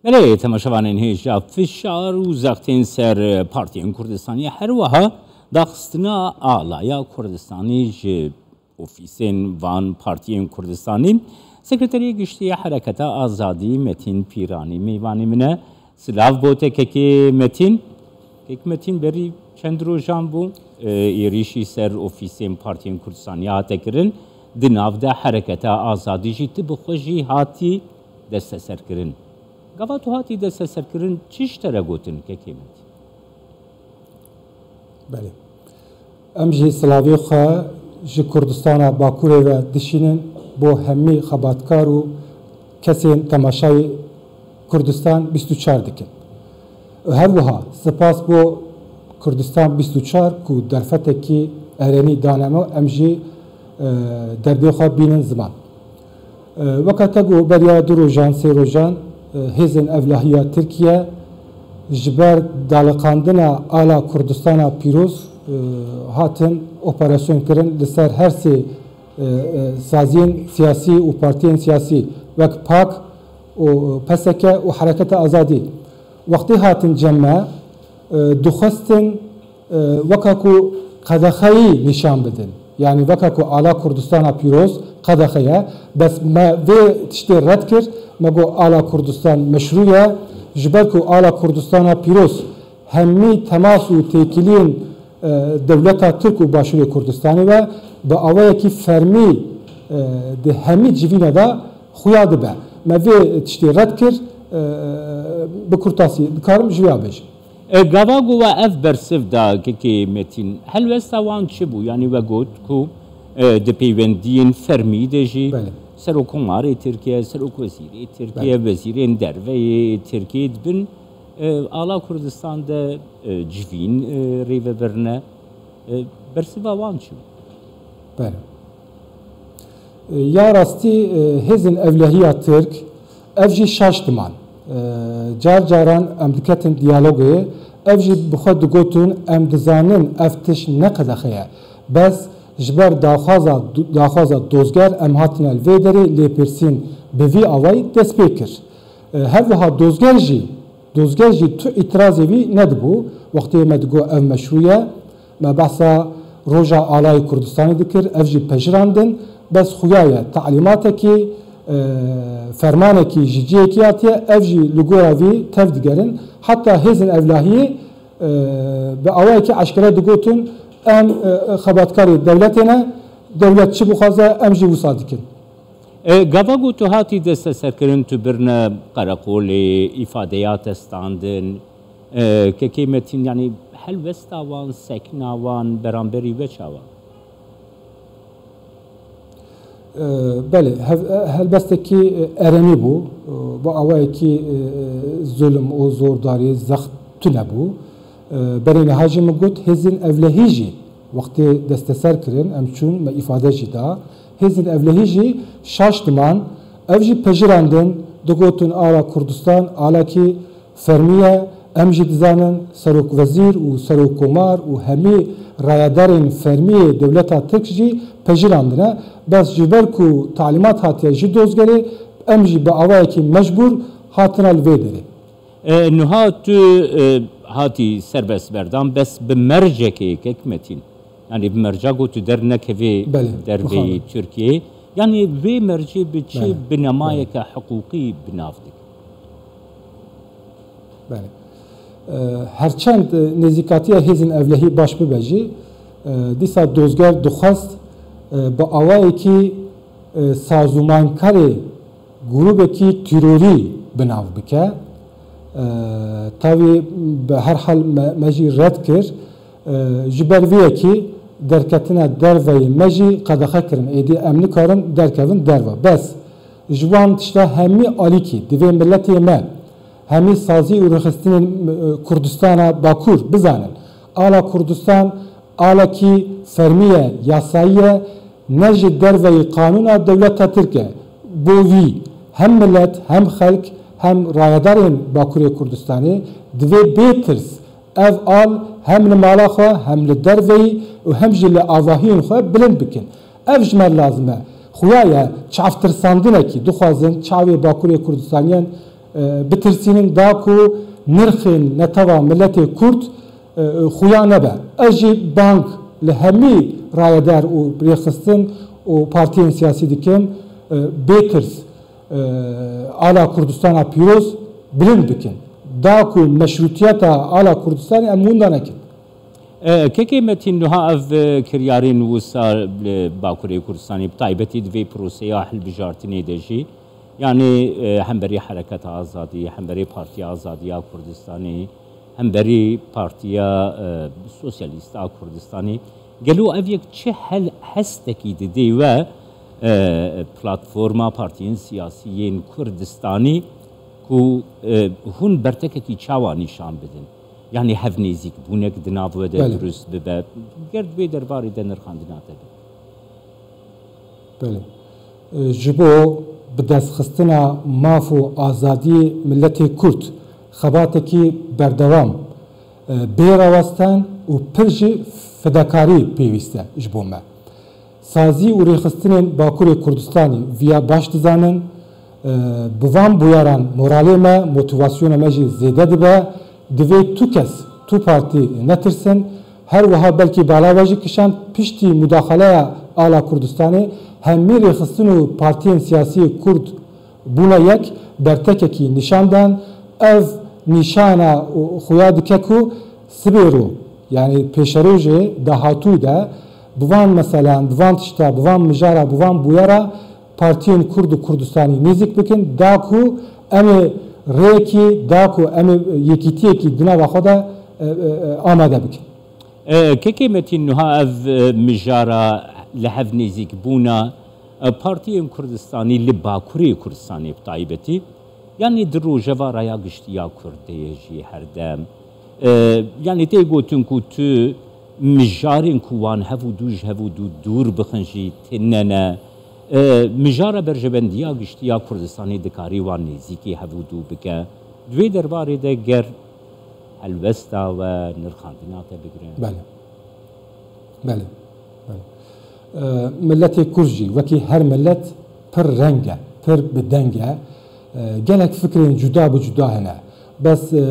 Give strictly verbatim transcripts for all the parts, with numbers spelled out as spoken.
Belê, temaşevanên hêja, fişar û zextên ser partiyên Kurdistanê, her wiha daxistina alaya Kurdistanê ji ofîsên van partiyên Kurdistanê. Sekreterê Giştî ya Hereketa Azadî Metîn Pîranî mêvanê min e. Silav bo te kekê Metîn. Kek Metîn, berî çend rojan bû, e, êrîşî ser ofîsên partiyên Kurdistanê hate kirin. Di nav de Hereketa Azadî jî tu bi xwe jî hatî desteserkirin. Gava tu hatî desteserkirin, çi ji te re gotin kekê Metîn? Belê. Em jî silavê xwe ji Kurdistana Bakurê ve dişînin bo hemî xebatkar û kesên temaşayê Kurdistan bîst û çar dikin. Û her wiha spas bo Kurdistan bîst û çar ku derfetekî erenî dane me, em jî, e, derdê xwe bînin ziman. E, weke te got, beriya du rojan, sê rojan, e, hêzên evlahiya Tirkiye ji ber daliqandina ala Kurdistana Pîroz, e, hatin operasyon kirin li ser her sê, e, e, saziyên siyasî û partiyên siyasî wek pak û P S K û Hereketa Azadî. Wextê hatin cem me, e, dixwestin e, weke ku qedexeyî nîşan bidin. Yanî weke ku ala Kurdistana Pîroz qedexe ye, bes me vê tiştê red kir, me got ala Kurdistan meşrû ye, ji ber ku ala Kurdistana Pîroz hemî temas û têkiliyên, e, dewleta Tirk û Başûrê Kurdistanê ve bi awayekî fermî, e, di hemî civîne de xuya dibe. Me vê tiştê red kir, e, bi kurtasî dikarim ji vê ya bêjim. E, gava ku we ev bersiv da kekê Metîn, helwesta wan çi bû? Yanî we got ku, e, di peywendiyên fermî de jî Belê. Serokkomarê Tirkiye, Serokwezîrê Tirkiye, Belê. Wezîrên derve yê Tirkiye dibin, e, ala Kurdistan de, e, civîn, e, rêvebirine. E, bersiva wan çi bû? Belê. E, ya rastî, e, hêzên ewlehiya Tirk, ev jî şaş diman. E, car caran em diketin diyalogê, ev jî bi xwe digotin, em dizanin ev tişt ne qedexe ye. Bes ji ber daxwaza, daxwaza dozger em hatine li vê derê lêpirsîn bi vî awayî dest pê kir. E, her wiha dozger jî, dozger jî tu îtirazê wî nedibû, wextê me digot ev meşrû ye. Me behsa roja alayê Kurdistanê dikir, ev jî pejirandin, bes xuya ye talîmatekî, e, fermanekî ji cihekî hatiye, ev jî li gora vî tev digerin. Heta hêzên evlahiyê, e, bi awayekî eşkere digotin, em, e, xebatkarê dewletê ne, dewlet çi bixwaze, em jî wisa dikin. E, gava ku tu hatî desteserkirin, tu birine qereqolê, îfadeya te standin. E, kekê Metîn, yanî helwesta wan, sekna wan, beramberî we çawa? E, belê, hev-, e, helbestekî, e, erenî bû. E, bi awayekî, e, e, zulm û zordarî zext tune bû. E, berê niha jî min got, hêzên ewlehî jî wextê desteser kirin, em çûn, me îfade jî da. Hêzên ewlehî jî şaş diman, ev jî pejirandin, digotin ala Kurdistan alakî fermî ye, em jî dizanin serokwezîr û serokkomar û hemî rayedarên fermî yê dewleta Tirk jî pejirandine. Bes ji ber ku talîmat hatiye ji dozgerê, em jî bi awayekî mecbûr hatine li vê derê. E, niha tu, e, hatî serbest berdan, bes bi mercekê kek Metîn. Yanî bi merca ku tu dernekevê Belê, derveyî mixabin. Tirkiyeyê. Yanî vê mercê bi çi Belê, binemayeke belê. Hiqûqî bi nav dike? Belê. E, herçend, e, nêzîkatiya hêzên ewlehî baş bibe jî, e, dîsa dozger dixwest, e, bi awayekî, e, sazûmankarê grûbekî terorî bi nav bike. E, tavî bi her hal me, me jî red kir. E, ji ber vê yekê derketina derveyî me jî qedexe kirin. Êdî em nikarin derkevin derve. Bes ji wan tişta hemî alîkî divê miletê me, hemî sazî û rêxistinên, e, Kurdistana Bakur bizanin. Ala Kurdistan alekî fermî ye, yasayî ye, ne ji derveyî qanûna dewleta Tirk e. Bo vî hem milet, hem xelk, hem rayedarên Bakurê Kurdistanê divê bê tirs ev al hem li mala xwe, hem li derveyî û hem jî li avahiyên xwe bilind bikin. Ev ji me lazim e. Xuya ye çavtirsandinekî dixwazin çavê Bakurê Kurdistaniyên E, bitirsînin da ku nirxên netewa miletê Kurd, e, xuya nebe. Ez jî bang li hemî rayedar û rêxistin û partiyên siyasî dikim, e, bê tirs, e, ala Kurdistana pîroz bilind bikin. Da ku meşrûtiyeta ala Kurdistanê em winda nekin. E, Kekê Metîn, niha ev, e, kiryarên wisa li Bakurê Kurdistanê, bi taybetî di vê proseya hilbijartinê de jî, yanî, e, hemberî Hereketa Azadî, hemberî Partiya Azadiya Kurdistanê, hemberî Partiya, e, Sosyalîst a Kurdistanê, gelo ev yek çi hel-, hestekî didê we, e, platforma partiyên siyasî yên Kurdistanê ku, e, hûn bertekekî çawa nîşan bidin? Yanî hevnêzîkbûnek di nav we de Belê. dirust bibe. Ger di vê derbarê de nirxandina te be. Belê. E, ji bo bidestxistina maf û azadiyê miletê Kurd xebatekî berdewam, e, bê rawestan û pir jî fidekarî pêwîst e ji bo me. Sazî û rêxistinên Bakurê Kurdistanê viya baş dizanin. E, bi van bûyeran moralê me, motivasyona me jî zêde dibe. Divê tu kes, tu partî netirsin. Her wiha belkî bala we jî kişand, piştî mudaxaleya ala Kurdistanê hemî rêxistin û partiyên siyasî Kurd bûne yek, bertekekî nîşan dan. Ev nîşana xuya dike ku sibê rû, yanî pêşerojê dahatû de bi van meselan, bi van tişta, bi van mijara, bi van bûyera partiyên Kurd û Kurdistanî nêzîk bikin, da ku em ê rêyekî, da ku em ê yekîtiyekî di nava xwe de, e, e, e, amade bikin. E, Kekê Metîn, niha ev, e, mijara li hev nêzîkbûna, e, partiyên Kurdistanî li Bakurê Kurdistanê bi taybetî, yanî di rojeva raya giştî ya Kurd de ye jî herdem. E, yanî tê gotin ku tu mijarên ku wan hev û dû ji hev û dû dûr bixin jî tune ne. E, mijara berjewendiya giştî ya Kurdistanê dikarî wan nêzîkî hev û dû bike. Di vê derbarê de ger helwesta we, nirxandina te bigre. Belê. Belê. Belê. E, miletê Kurd jî wekî her milet pir reng e, pir bi deng e. E, gelek fikrên cuda bi cuda hene. Bes, e,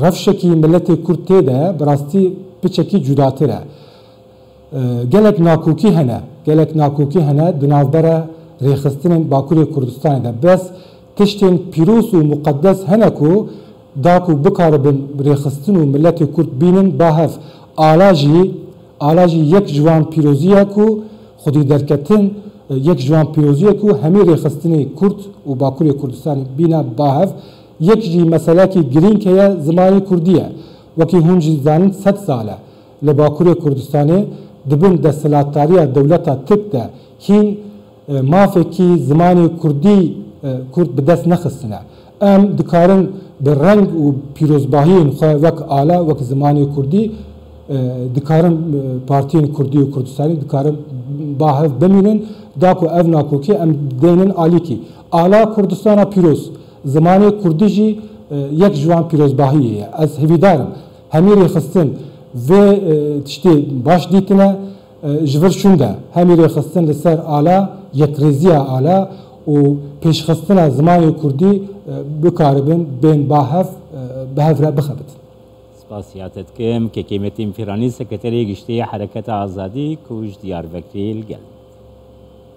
rewşekî miletê Kurd tê de bi rastî piçekî cudatir e. E, gelek nakokî hene, gelek nakokî hene di navbera rêxistinên Bakurê Kurdistanê de. Bes tiştên pîroz û muqedes hene ku da ku bikaribin rêxistin û miletê Kurd bînin ba hev. Ala jî, ala jî yek ji wan pîrozî ye ku xwedî derketin, e, yek ji wan pîrozî ye ku hemî rêxistinê Kurd û Bakurê Kurdistanê bîne ba hev. Yek jî meselekî girîng heye, zimanê Kurdî ye. Wekî hûn jî dizanin sed sal e li Bakurê Kurdistanê di bin desthilatdariya dewleta Tirk de hîn, e, mafekî zimanê Kurdî, e, Kurd bi dest nexistine. Em dikarin bi reng û pîrozbahiyên xwe wek ala, wek zimanê Kurdî, e, dikarin, e, partiyên Kurdî û Kurdistanî dikarin ba hev bimînin, da ku ev nakokî em deynin alîkî. Ala Kurdistana pîroz, zimanê Kurdî jî, e, yek ji wan pîrozbahiyê ye. Ez hêvîdar im hemî rêxistin vê, e, tiştê baş dîtine, e, ji vir şûnde hemî rêxistin li ser ala, yekrêziya ala û pêşxistina zimanê Kurdî, e, bikaribin bên ba hev, e, bi hev re bixebitin. Spasiya te dikim, Kekê Metîn Pîranî, Sekreterê Giştî ya Hereketa Azadî ku ji Diyarbekirê li gel.